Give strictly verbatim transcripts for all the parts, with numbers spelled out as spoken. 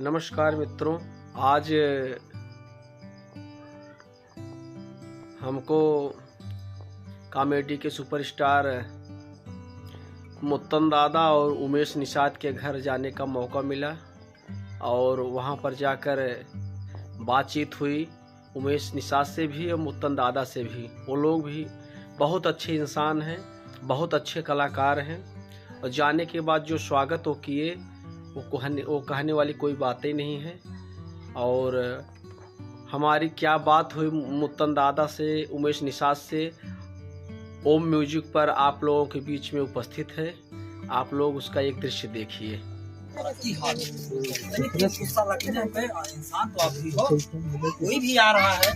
नमस्कार मित्रों, आज हमको कॉमेडी के सुपरस्टार मुत्तन दादा और उमेश निषाद के घर जाने का मौका मिला और वहाँ पर जाकर बातचीत हुई उमेश निषाद से भी और मुत्तन दादा से भी। वो लोग भी बहुत अच्छे इंसान हैं, बहुत अच्छे कलाकार हैं। और जाने के बाद जो स्वागत वो किए, वो कहने, वो कहने वाली कोई बातें नहीं है। और हमारी क्या बात हुई मुत्तन दादा से, उमेश निषाद से, ओम म्यूजिक पर आप लोगों के बीच में उपस्थित है। आप लोग उसका एक दृश्य देखिए। की हाल है? इतनी तेज गुस्सा लग गया है, इंसान तो आप भी हो, कोई भी आ रहा है।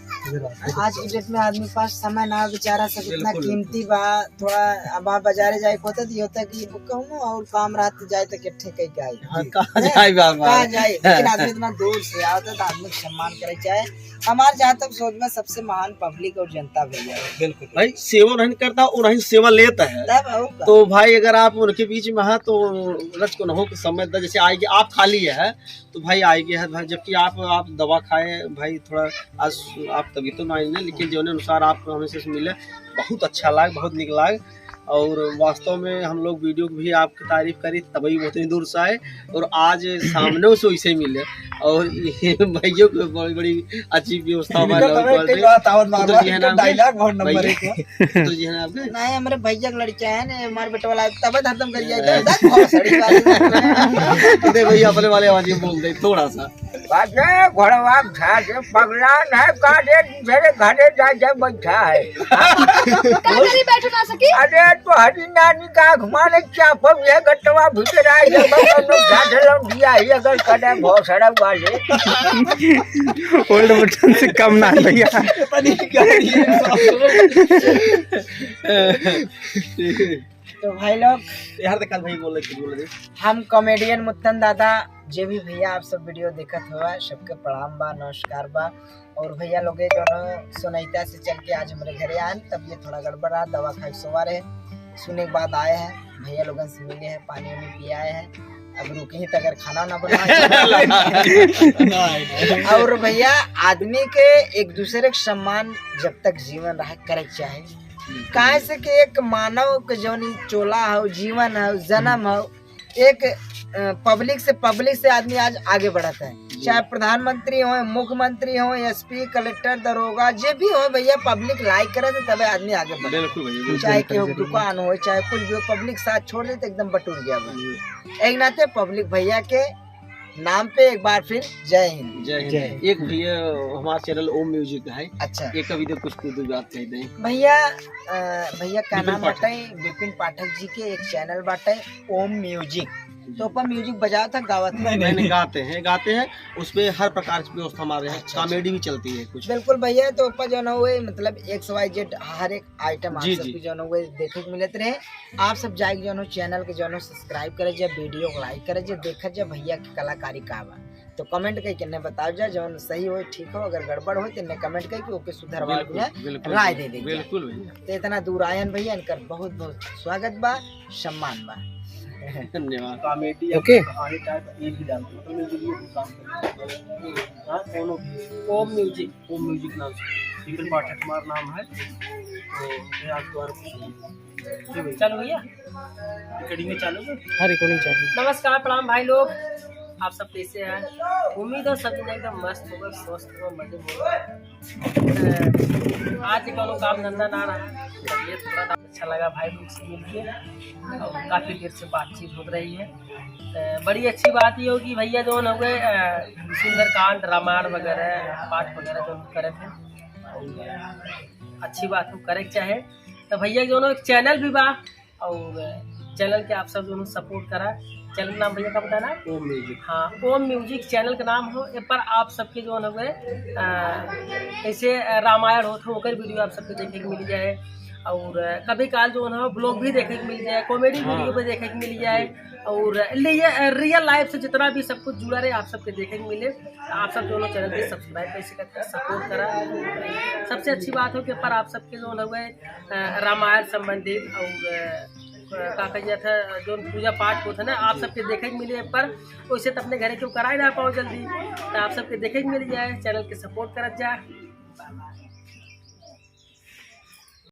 आज की डेट में आदमी पास समय ना हो, बेचारा सब इतना बिल्कुल। कीमती बा। थोड़ा अब आप बाजारे जाए को होता, तो ये होता कि कहूँ और काम रहत जाए तो किट्ठे कह के आई। हाँ, कहाँ जाए बार बार? कहाँ जाए? लेकिन आदमी इतना दूर से आवता तो आदमी के सम्मान करे चाहे। हमार जहाँ तक सोच में सबसे महान पब्लिक और जनता भैया है। बिल्कुल भाई, सेवा नहीं करता और नहीं सेवा लेता है। तब और का? तो भाई, अगर आप उनके बीच में हैं तो रच को न हो कि समय दा, जैसे आएगी आप खाली है तो भाई आएगी है भाई, जबकि आप आप दवा खाए भाई, थोड़ा आज आप तबीयत तो ना आई ना, लेकिन जो अनुसार आप हमें से मिले बहुत अच्छा लाग, बहुत निक लाग। और वास्तव में हम लोग वीडियो की भी आपकी तारीफ करी, तभी बहुत ही दूर से आए और आज सामने से वैसे ही मिले। और ये भैया को बड़ी बड़ी अच्छी व्यवस्था बा, इनका तो मैं कई बात आवत मार तो रहा जी है हूँ, नाम के? डायलॉग बहुत नंबर भैया। एक है। तो जी है नाम के? नहीं, हमारे भैया के लड़के हैं ने, हमारे बेटवा वाला तबे हरदम कर जाए, दस बहुत सारी बात है। दे भैया, अपने वाले आवाज में बोल दे थोड़ा सा। बाजे घोड़वा घाट पगला नहीं काटे, दूसरे घरे जा जा बैठा है। का करी, बैठ ना सकी? अरे तो हरी नानी का घुमाने क्या पब ये गटवा भीतर आई है, बगल में झाड़ लौंडिया ही अगर कटे भौसड़ा वाले। ओल्ड बटन से कम ना है भैया। पता नहीं क्या है ये। तो भाई लोग, यार तो कल भाई बोले कि बोले दे। हम कॉमेडियन मुत्तन दादा, जे भी भैया आप सब वीडियो देखत हुआ, सबके प्रणाम बा, नमस्कार बा। और भैया लोगे जौन सोनैता से चल के आज हमरे घरे आए, तब ये थोड़ा गड़बड़ रहा, दवा खाए सोवा रहे, सुने के बाद आए हैं, भैया लोगन से मिले हैं, पानी वानी पियाए हैं। अब रुके ही तो अगर खाना ना बना और भैया, आदमी के एक दूसरे के सम्मान जब तक जीवन रहे करे के चाहे, काहे से कि एक मानव के जौन ई चोला हो, जीवन हो, जन्म हो, एक, अ, पब्लिक से, पब्लिक से आदमी आज आगे बढ़त है। जी। चाहे प्रधानमंत्री हो, मुख्यमंत्री हो, एसपी, कलेक्टर, दरोगा, जे भी हो भैया, पब्लिक लाइक करे तो तबे आदमी आगे बढ़े। बिल्कुल भैया, बिल्कुल। चाहे केहू दुकान हो, चाहे कुछ भी हो, पब्लिक साथ छोड़ दे तो एकदम बटुर गया बा। जी। एक नाते पब्लिक भैया के नाम पे एक बार फिर जय हिंद। जय हिंद। जय हिंद। एक भैया हमारा चैनल ओम म्यूजिक है। अच्छा। एक अभी तो कुछ तो दो बात कह दें। भैया, अ, भैया का विपिन नाम पाठक। बताएं? विपिन पाठक जी के एक चैनल बाटे ओम म्यूजिक। जी। तो ओपा म्यूजिक बजावत है, गावत है? नहीं, नहीं, नहीं, गाते हैं, गाते हैं। उस पे हर प्रकार की व्यवस्था हमारे यहाँ, अच्छा, अच्छा। कॉमेडी भी चलती है कुछ। बिल्कुल भैया, तो ओपा जौन हुए, मतलब, एक्स वाई जेड हर एक आइटम आप जी, सबके जी। जौन हुए देखे के मिलत रहे। आप सब जाके जौन हो चैनल के जौन हो सब्सक्राइब करे जा, वीडियो को लाइक करे जा, देखे जा भैया की कलाकारी का बा। तो कमेंट करके इन्हें बताओ जा, जौन सही हो, ठीक हो, अगर गड़बड़ हो तो इन्हें कमेंट करके ओके सुधरवा बिल्कुल, दिया, बिल्कुल, राय दे देंगे। बिल्कुल भैया। तो इतना दूर आयन भैया, इनकर बहुत बहुत स्वागत बा, सम्मान बा। धन्यवाद। कॉमेडी या ओके। कहानी टाइप ये भी डालते हैं, तो म्यूजिक भी काम करते हैं। हाँ, दोनों भी। ओम म्यूजिक। ओम म्यूजिक नाम से। विपिन पाठक हमारा नाम है। तो मैं आज द्वार जी भैया। चालू भैया? रिकॉर्डिंग चालू है? हाँ, रिकॉर्डिंग चालू है। नमस्कार, प्रणाम भाई लोग, आप सब कैसे हैं? उम्मीद है सब जने एकदम मस्त होगा, स्वस्थ होगा, मजे में होगा। अ, आज कोनो काम धंधा ना रहा, तबीयत थोड़ा अच्छा लगा भाई लोग से मिलके और काफ़ी देर से बातचीत होत रही है। अ, बड़ी अच्छी बात ये हो कि भैया जौन हुए, अ, सुंदरकांड, रामायण वगैरह, पाठ वगैरह जौन करे थे, और अच्छी बात हो, करे के चाहे। तो भैया जौन एक चैनल भी बा, और चैनल के आप सब जौन सपोर्ट करा। चैनल नाम भैया का बताना? ओम म्यूजिक। हाँ, ओम म्यूजिक चैनल का नाम हो। ए पर आप सबके जौन हुए, अ, ऐसे, अ, रामायण होत हो, ओकर वीडियो आप सबके देखे के मिल जाए। और, अ, कभी काल जौन हो, ब्लॉग भी देखे के मिल जाए, कॉमेडी हाँ। वीडियो भी देखे के मिल जाए। और रिय-, अ, रियल लाइफ से जितना भी सब कुछ जुड़ा रहे, आप सबके देखे के मिले। आप सब जौन हो चैनल के सब्सक्राइब कर सकते हैं, सपोर्ट करा। सबसे अच्छी बात हो कि पर आप सबके जौन हुए, अ, रामायण संबंधित और, अ, का कहिया था, जो पूजा पाठ होत है ना, आप सबके देखे के मिले पर वैसे तो अपने घरे क्यों कराए ना पाओ जल्दी, तो आप सबके देखे के मिल जाए। चैनल के सपोर्ट करत जा।